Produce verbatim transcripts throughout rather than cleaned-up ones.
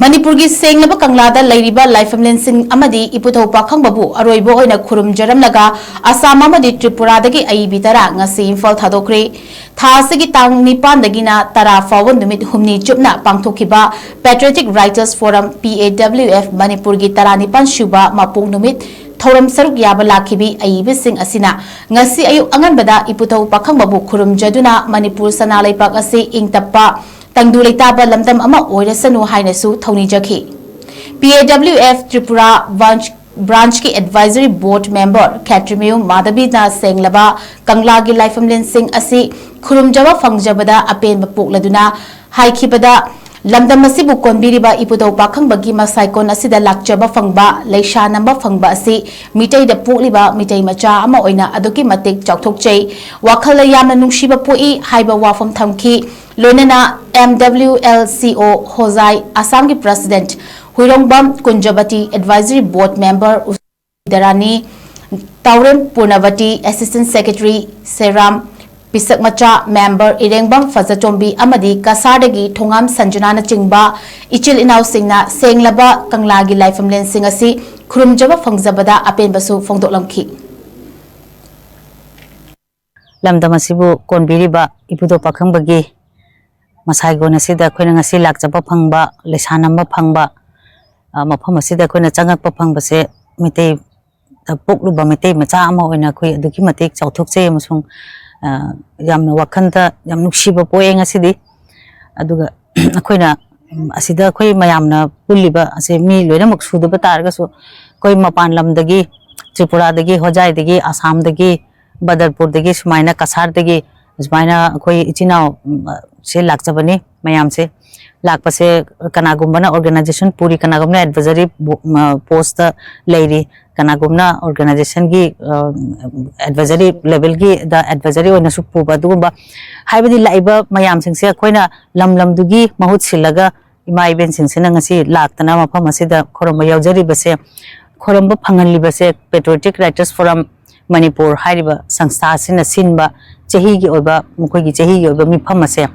ꯃꯅꯤꯄꯨꯔꯒꯤ ꯁꯦꯡꯂꯕ ꯀꯪꯂꯥꯗ ꯂꯩꯔꯤꯕ ꯂꯥꯏꯐꯝꯂꯦꯟꯁꯤꯡ ꯑꯃꯗꯤ ꯏꯄꯨꯊꯧ ꯄꯥꯈꯪꯕꯕꯨ ꯑꯔꯣꯏꯕ ꯑꯣꯏꯅ ꯈꯨꯔꯨꯝꯖꯔꯝꯂꯒ ꯑꯁꯥꯝ ꯑꯃꯗꯤ ꯇ꯭ꯔꯤꯄꯨꯔꯥꯗꯒꯤ ꯑꯏꯕꯤ ꯇꯔꯥ ꯉꯁꯤ ꯏꯝꯐꯥꯜ ꯊꯥꯗꯣꯛꯈ꯭ꯔꯦ꯫ ꯊꯥ ꯑꯁꯤꯒꯤ ꯇꯥꯡ ꯅꯤꯄꯥꯟꯗꯒꯤꯅ ꯇꯔꯥ ꯐꯥꯎꯕ ꯅꯨꯃꯤꯠ ꯍꯨꯝꯅꯤ ꯆꯨꯞꯅ ꯄꯥꯡꯊꯣꯛꯈꯤꯕ Patriotic Writers Forum, P A W F, ꯃꯅꯤꯄꯨꯔꯒꯤ ꯇꯔꯥꯅꯤꯄꯥꯟ ꯁꯨꯕ ꯃꯄꯣꯛ ꯅꯨꯃꯤꯠ ꯊꯧꯔꯝ ꯁꯔꯨꯛ ꯌꯥꯕ ꯂꯥꯛꯈꯤꯕꯤ ꯑꯏꯕꯁꯤꯡ ꯑꯁꯤꯅ ꯉꯁꯤ ꯑꯌꯨꯛ ꯑꯉꯟꯕꯗ ꯏꯄꯨꯊꯧ ꯄꯥꯈꯪꯕꯕꯨ ꯈꯨꯔꯨꯝꯖꯗꯨꯅ ꯃꯅꯤꯄꯨꯔ ꯁꯅꯥ ꯂꯩꯕꯥꯛ ꯑꯁꯤ ꯏꯪ ꯇꯞꯄ ꯇꯪꯗꯨ ꯂꯩꯇꯥꯕ ꯂꯝꯗꯝ ꯑꯃ ꯑꯣꯏꯔꯁꯅꯨ ꯍꯥꯏꯅꯁꯨ ꯊꯧꯅꯤꯖꯈꯤ꯫ P A W F Tripura branch, ꯕ꯭ꯔꯥꯟꯆꯀꯤ ꯑꯦꯗꯚꯥꯏꯖꯔꯤ ꯕꯣꯔꯗ ꯃꯦꯝꯕꯔ ꯈꯦꯇ꯭ꯔꯤꯃꯌꯨꯝ ꯃꯥꯙꯕꯤꯅ ꯁꯦꯡꯂꯕ ꯀꯪꯂꯥꯒꯤ ꯂꯥꯏꯐꯝꯂꯦꯟꯁꯤꯡ ꯑꯁꯤ ꯈꯨꯔꯨꯝꯖꯕ ꯐꯪꯖꯕꯗ ꯑꯄꯦꯟꯕ ꯄꯣꯛꯂꯗꯨꯅ ꯍꯥꯏꯈꯤꯕꯗ, ꯂꯝꯗꯝ ꯑꯁꯤꯕꯨ ꯀꯣꯟꯕꯤꯔꯤꯕ ꯏꯄꯨꯗꯧ ꯄꯥꯈꯪꯕꯒꯤ ꯃꯁꯥꯏꯀꯣꯟ ꯑꯁꯤꯗ ꯂꯥꯛꯆꯕ ꯐꯪꯕ, ꯂꯩꯁꯥ ꯅꯝꯕ ꯐꯪꯕ ꯑꯁꯤ ꯃꯤꯇꯩꯗ ꯄꯣꯛꯂꯤꯕ ꯃꯤꯇꯩ ꯃꯆꯥ ꯑꯃ ꯑꯣꯏꯅ ꯑꯗꯨꯛꯀꯤ ꯃꯇꯤꯛ ꯆꯥꯎꯊꯣꯛꯆꯩ, ꯋꯥꯈꯜꯗ ꯌꯥꯝꯅ ꯅꯨꯡꯁꯤꯕ ꯄꯣꯛꯏ ꯍꯥꯏꯕ ꯋꯥꯐꯝ ꯊꯝꯈꯤ꯫ ꯂꯣꯏꯅꯅ M W L C O ꯍꯣꯖꯥꯏ, ꯑꯁꯥꯝꯒꯤ president ꯍꯨꯏꯔꯣꯡꯕꯝ ꯀꯨꯟꯖꯕꯇꯤ, advisory board member ꯎꯁꯤꯗꯔꯥꯅꯤ, ꯇꯥꯎꯔꯦꯝ ꯄꯨꯔꯅꯕꯇꯤ, assistant secretary ꯁꯦꯔꯥꯝ, ꯄꯤꯁꯛꯃꯆꯥ member ꯏꯔꯦꯡꯕꯝ ꯐꯖꯇꯣꯝꯕꯤ ꯑꯃꯗꯤ ꯀꯁꯥꯔꯗꯒꯤ ꯊꯣꯉꯥꯝ ꯁꯟꯖꯅꯥꯅꯆꯤꯡꯕ ꯏꯆꯤꯜ ꯏꯅꯥꯎꯁꯤꯡꯅ ꯁꯦꯡꯂꯕ ꯀꯪꯂꯥꯒꯤ ꯂꯥꯏꯐꯝꯂꯦꯟꯁꯤꯡ ꯑꯁꯤ ꯈꯨꯔꯨꯝꯖꯕ ꯐꯪꯖꯕꯗ ꯑꯄꯦꯟꯕꯁꯨ ꯐꯣꯡꯗꯣꯛꯂꯝꯈꯤ꯫ ꯂꯝꯗꯝ ꯑꯁꯤꯕꯨ ꯀꯣꯟꯕꯤꯔꯤꯕ ꯏꯄꯨꯗꯧ ꯄꯥꯈꯪꯕꯒꯤ ꯃꯁꯥꯏꯒꯣꯟ ꯑꯁꯤꯗ ꯑꯩꯈꯣꯏꯅ ꯉꯁꯤ ꯂꯥꯛꯆꯕ ꯐꯪꯕ, ꯂꯩꯁꯥ ꯅꯝꯕ ꯐꯪꯕ, ꯑ, ꯃꯐꯝ ꯑꯁꯤꯗ ꯑꯩꯈꯣꯏꯅ ꯆꯪꯉꯛꯄ ꯐꯪꯕꯁꯦ ꯃꯩꯇꯩ ꯄꯣꯛꯂꯨꯕ ꯃꯩꯇꯩ ꯃꯆꯥ ꯑꯃ ꯑꯣꯏꯅ ꯑꯩꯈꯣꯏ ꯑꯗꯨꯛꯀꯤ ꯃꯇꯤꯛ ꯆꯥꯎꯊꯣꯛꯆꯩ ꯑꯃꯁꯨꯡ, ꯑ, ꯌꯥꯝꯅ ꯋꯥꯈꯜꯗ ꯌꯥꯝ ꯅꯨꯡꯁꯤꯕ ꯄꯣꯛꯑꯦ ꯉꯁꯤꯗꯤ꯫ ꯑꯗꯨꯒ ꯑꯩꯈꯣꯏꯅ, ꯎꯝ, ꯑꯁꯤꯗ ꯑꯩꯈꯣꯏ ꯃꯌꯥꯝꯅ ꯄꯨꯜꯂꯤꯕ ꯑꯁꯦ ꯃꯤ ꯂꯣꯏꯅꯃꯛ ꯁꯨꯗꯕ ꯇꯥꯔꯒꯁꯨ, ꯑꯩꯈꯣꯏ ꯃꯄꯥꯟ ꯂꯝꯗꯒꯤ, ꯇ꯭ꯔꯤꯄꯨꯔꯥꯗꯒꯤ, ꯍꯣꯖꯥꯏꯗꯒꯤ, ꯑꯁꯥꯝꯗꯒꯤ, ꯕꯗꯔꯄꯨꯔꯗꯒꯤ, ꯁꯨꯃꯥꯏꯅ ꯀꯁꯥꯔꯗꯒꯤ ꯁꯨꯃꯥꯏꯅ ꯑꯩꯈꯣꯏ ꯏꯆꯤꯟ ꯏꯅꯥꯎ, ꯎꯝ, ꯁꯦ ꯂꯥꯛꯆꯕꯅꯤ ꯃꯌꯥꯝꯁꯦ꯫ ꯂꯥꯛꯄꯁꯦ ꯀꯅꯥꯒꯨꯝꯕꯅ organization ꯄꯨꯔꯤ, ꯀꯅꯥꯒꯨꯝꯕꯅ advisory ꯕꯣ-, ꯃ, post ꯂꯩꯔꯤ, ꯀꯅꯥꯒꯨꯝꯕꯅ organizationꯒꯤ, ꯑ, advisory levelꯒꯤꯗ advisory ꯑꯣꯏꯅꯁꯨ ꯄꯨꯕ, ꯑꯗꯨꯒꯨꯝꯕ ꯍꯥꯏꯕꯗꯤ ꯂꯥꯛꯏꯕ ꯃꯌꯥꯝꯁꯤꯡꯁꯦ ꯑꯩꯈꯣꯏꯅ ꯂꯝ ꯂꯝꯗꯨꯒꯤ ꯃꯍꯨꯠ ꯁꯤꯜꯂꯒ ꯏꯃꯥ ꯏꯕꯦꯟꯁꯤꯡꯁꯤꯅ ꯉꯁꯤ ꯂꯥꯛꯇꯅ ꯃꯐꯝ ꯑꯁꯤꯗ ꯈꯨꯔꯨꯝꯕ ꯌꯥꯎꯖꯔꯤꯕꯁꯦ, ꯈꯨꯔꯨꯝꯕ ꯐꯪꯍꯜꯂꯤꯕꯁꯦ Patriotic Writers Forum ꯃꯅꯤꯄꯨꯔ ꯍꯥꯏꯔꯤꯕ ꯁꯪꯁꯊꯥ ꯑꯁꯤꯅ ꯁꯤꯟꯕ ꯆꯍꯤꯒꯤ ꯑꯣꯏꯕ, ꯃꯈꯣꯏꯒꯤ ꯆꯍꯤꯒꯤ ꯑꯣꯏꯕ ꯃꯤꯐꯝ ꯑꯁꯦ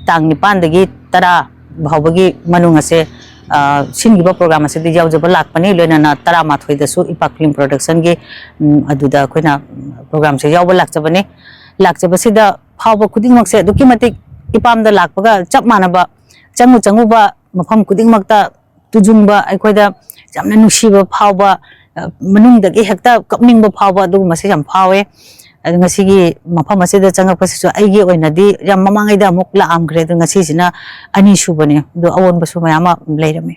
ꯇꯥꯡ ꯅꯤꯄꯥꯟꯗꯒꯤ ꯇꯔꯥ ꯐꯥꯎꯕꯒꯤ ꯃꯅꯨꯡ ꯑꯁꯦ ꯑ, ꯁꯤꯟꯈꯤꯕ program ꯑꯁꯤꯗ ꯌꯥꯎꯖꯕ ꯂꯥꯛꯄꯅꯤ꯫ ꯂꯣꯏꯅꯅ ꯇꯔꯥꯃꯥꯊꯣꯏꯗꯁꯨ ꯏꯄꯥꯛ Film Production ꯒꯤ, ꯎꯝ, ꯑꯗꯨꯗ ꯑꯩꯈꯣꯏꯅ programꯁꯦ ꯌꯥꯎꯕ ꯂꯥꯛꯆꯕꯅꯤ꯫ ꯂꯥꯛꯆꯕꯁꯤꯗ ꯐꯥꯎꯕ ꯈꯨꯗꯤꯡꯃꯛꯁꯦ ꯑꯗꯨꯛꯀꯤ ꯃꯇꯤꯛ ꯏꯄꯥꯝꯗ ꯂꯥꯛꯄꯒ ꯆꯞ ꯃꯥꯟꯅꯕ, ꯆꯪꯉꯨ ꯆꯪꯉꯨꯕ ꯃꯐꯝ ꯈꯨꯗꯤꯡꯃꯛꯇ ꯇꯨꯖꯨꯡꯕ, ꯑꯩꯈꯣꯏꯗ ꯌꯥꯝꯅ ꯅꯨꯡꯁꯤꯕ ꯐꯥꯎꯕ, ꯑ, ꯃꯅꯨꯡꯗꯒꯤ ꯍꯦꯛꯇ ꯀꯞꯅꯤꯡꯕ ꯐꯥꯎꯕ ꯑꯗꯨꯒꯨꯝꯕꯁꯦ ꯌꯥꯝ ꯐꯥꯎꯋꯦ꯫ ꯑꯗꯨ ꯉꯁꯤꯒꯤ ꯃꯐꯝ ꯑꯁꯤꯗ ꯆꯪꯉꯛꯄꯁꯤꯁꯨ ꯑꯩꯒꯤ ꯑꯣꯏꯅꯗꯤ ꯌꯥꯝ ꯃꯃꯥꯡꯉꯩꯗ ꯑꯃꯨꯛ ꯂꯥꯛꯑꯝꯈ꯭ꯔꯦ, ꯑꯗꯨ ꯉꯁꯤꯁꯤꯅ ꯑꯅꯤꯁꯨꯕꯅꯦ꯫ ꯑꯗꯨ ꯑꯑꯣꯟꯕꯁꯨ ꯃꯌꯥꯝ ꯑꯃ ꯂꯩꯔꯝꯃꯤ꯫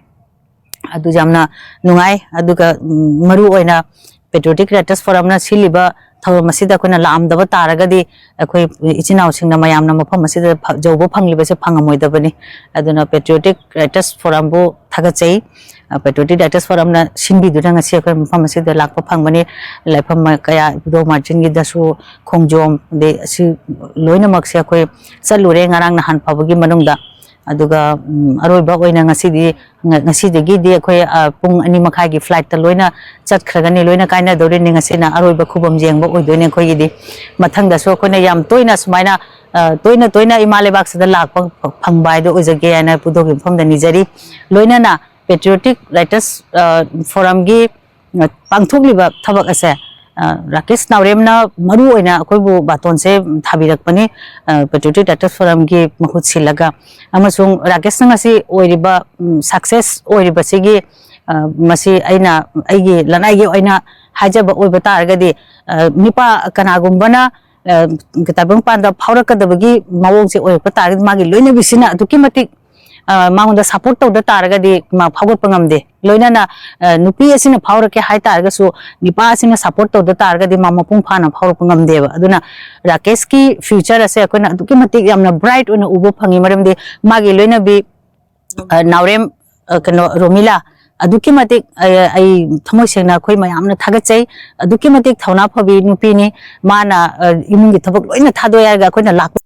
ꯑꯗꯨ ꯌꯥꯝꯅ ꯅꯨꯡꯉꯥꯏ꯫ ꯑꯗꯨꯒ, ꯎꯝ, ꯃꯔꯨ ꯑꯣꯏꯅ Patriotic Writers Forumꯅ ꯁꯤꯜꯂꯤꯕ ꯊꯧꯔꯝ ꯑꯁꯤꯗ ꯑꯩꯈꯣꯏꯅ ꯂꯥꯛꯑꯝꯗꯕ ꯇꯥꯔꯒꯗꯤ, ꯑꯩꯈꯣꯏ ꯏꯆꯤꯟ ꯏꯅꯥꯎꯁꯤꯡꯅ ꯃꯌꯥꯝꯅ ꯃꯐꯝ ꯑꯁꯤꯗ ꯐ-, ꯌꯧꯕ ꯐꯪꯂꯤꯕꯁꯦ ꯐꯪꯉꯝꯃꯣꯏꯗꯕꯅꯤ꯫ ꯑꯗꯨꯅ Patriotic Writers Forumꯕꯨ ꯊꯥꯒꯠꯆꯩ꯫ ꯑ, Patriotic Writers Forumꯅ ꯁꯤꯟꯕꯤꯗꯨꯅ ꯉꯁꯤ ꯑꯩꯈꯣꯏ ꯃꯐꯝ ꯑꯁꯤꯗ ꯂꯥꯛꯄ ꯐꯪꯕꯅꯤ꯫ ꯂꯥꯏꯐꯝ ꯀꯌꯥ, ꯏꯕꯨꯙꯧ ꯃꯥꯔꯖꯤꯡꯒꯤꯗꯁꯨ, ꯈꯣꯡꯖꯣꯝ, ꯑꯗꯩ ꯑꯁꯤ ꯂꯣꯏꯅꯃꯛꯁꯦ ꯑꯩꯈꯣꯏ ꯆꯠꯂꯨꯔꯦ ꯉꯔꯥꯡ ꯅꯍꯥꯟ ꯐꯥꯎꯕꯒꯤ ꯃꯅꯨꯡꯗ꯫ ꯑꯗꯨꯒ, ꯎꯝ, ꯑꯔꯣꯏꯕ ꯑꯣꯏꯅ ꯉꯁꯤꯗꯤ, ꯉ-, ꯉꯁꯤꯗꯒꯤꯗꯤ ꯑꯩꯈꯣꯏ, ꯑ, ꯄꯨꯡ ꯑꯅꯤ ꯃꯈꯥꯏꯒꯤ flightꯇ ꯂꯣꯏꯅ ꯆꯠꯈ꯭ꯔꯒꯅꯤ, ꯂꯣꯏꯅ ꯀꯥꯏꯅꯗꯧꯔꯤꯅꯤ꯫ ꯉꯁꯤꯅ ꯑꯔꯣꯏꯕ ꯈꯨꯕꯝ ꯌꯦꯡꯕ ꯑꯣꯏꯗꯣꯏꯅꯤ ꯑꯩꯈꯣꯏꯒꯤꯗꯤ꯫ ꯃꯊꯪꯗꯁꯨ ꯑꯩꯈꯣꯏꯅ ꯌꯥꯝ ꯇꯣꯏꯅ ꯁꯨꯃꯥꯏꯅ, ꯑ, ꯇꯣꯏꯅ ꯇꯣꯏꯅ ꯏꯃꯥ ꯂꯩꯕꯥꯛꯁꯤꯗ ꯂꯥꯛꯄ ꯐꯪꯕ ꯍꯥꯏꯗꯣ ꯑꯣꯏꯖꯒꯦ ꯍꯥꯏꯅ ꯏꯄꯨꯙꯧꯒꯤ ꯃꯐꯝꯗ ꯅꯤꯖꯔꯤ꯫ ꯂꯣꯏꯅꯅ Patriotic Writers, ꯑ, Forumꯒꯤ ꯉ-, ꯄꯥꯡꯊꯣꯛꯂꯤꯕ ꯊꯕꯛ ꯑꯁꯦ, ꯑ, ꯔꯥꯀꯦꯁ ꯅꯥꯎꯔꯦꯝꯅ ꯃꯔꯨ ꯑꯣꯏꯅ ꯑꯩꯈꯣꯏꯕꯨ ꯕꯥꯇꯣꯟꯁꯦ ꯊꯥꯕꯤꯔꯛꯄꯅꯤ, ꯑ, Patriotic Writers Forumꯒꯤ ꯃꯍꯨꯠ ꯁꯤꯜꯂꯒ꯫ ꯑꯃꯁꯨꯡ ꯔꯥꯀꯦꯁꯅ ꯉꯁꯤ ꯑꯣꯏꯔꯤꯕ, ꯎꯝ, success ꯑꯣꯏꯔꯤꯕꯁꯤꯒꯤ, ꯑ, ꯃꯁꯤ ꯑꯩꯅ ꯑꯩꯒꯤ ꯂꯅꯥꯏꯒꯤ ꯑꯣꯏꯅ ꯍꯥꯏꯖꯕ ꯑꯣꯏꯕ ꯇꯥꯔꯒꯗꯤ, ꯑ, ꯅꯨꯄꯥ ꯀꯅꯥꯒꯨꯝꯕꯅ, ꯑ, ꯇꯥꯏꯕꯪꯄꯥꯟꯗ ꯐꯥꯎꯔꯛꯀꯗꯕꯒꯤ ꯃꯑꯣꯡꯁꯦ ꯑꯣꯏꯔꯛꯄ ꯇꯥꯔꯒꯗꯤ, ꯃꯥꯒꯤ ꯂꯣꯏꯅꯕꯤꯁꯤꯅ ꯑꯗꯨꯛꯀꯤ ꯃꯇꯤꯛ, ꯑ, ꯃꯉꯣꯟꯗ support ꯇꯧꯗ ꯇꯥꯔꯒꯗꯤ ꯃꯥ ꯐꯥꯎꯒꯠꯄ ꯉꯝꯗꯦ꯫ ꯂꯣꯏꯅꯅ, ꯑ, ꯅꯨꯄꯤ ꯑꯁꯤꯅ ꯐꯥꯎꯔꯛꯀꯦ ꯍꯥꯏ ꯇꯥꯔꯒꯁꯨ ꯅꯨꯄꯥ ꯑꯁꯤꯅ support ꯇꯧꯗ ꯇꯥꯔꯒꯗꯤ ꯃꯥ ꯃꯄꯨꯡ ꯐꯥꯅ ꯐꯥꯎꯔꯛꯄ ꯉꯝꯗꯦꯕ꯫ ꯑꯗꯨꯅ ꯔꯥꯀꯦꯁꯀꯤ future ꯑꯁꯦ ꯑꯩꯈꯣꯏꯅ ꯑꯗꯨꯛꯀꯤ ꯃꯇꯤꯛ ꯌꯥꯝꯅ bright ꯑꯣꯏꯅ ꯎꯕ ꯐꯪꯉꯤ, ꯃꯔꯝꯗꯤ ꯃꯥꯒꯤ ꯂꯣꯏꯅꯕꯤ, ꯑ, ꯅꯥꯎꯔꯦꯝ, ꯑ, ꯀꯩꯅꯣ, ꯔꯣꯃꯤꯂꯥ, ꯑꯗꯨꯛꯀꯤ ꯃꯇꯤꯛ, ꯑ, ꯑꯩ ꯊꯃꯣꯏ ꯁꯦꯡꯅ ꯑꯩꯈꯣꯏ ꯃꯌꯥꯝꯅ ꯊꯥꯒꯠꯆꯩ꯫ ꯑꯗꯨꯛꯀꯤ ꯃꯇꯤꯛ ꯊꯧꯅꯥ ꯐꯕꯤ ꯅꯨꯄꯤꯅꯤ꯫ ꯃꯥꯅ, ꯑ, ꯏꯃꯨꯡꯒꯤ ꯊꯕꯛ ꯂꯣꯏꯅ ꯊꯥꯗꯣꯛꯑꯦ ꯍꯥꯏꯔꯒ ꯑꯩꯈꯣꯏꯅ ꯂꯥꯛꯄ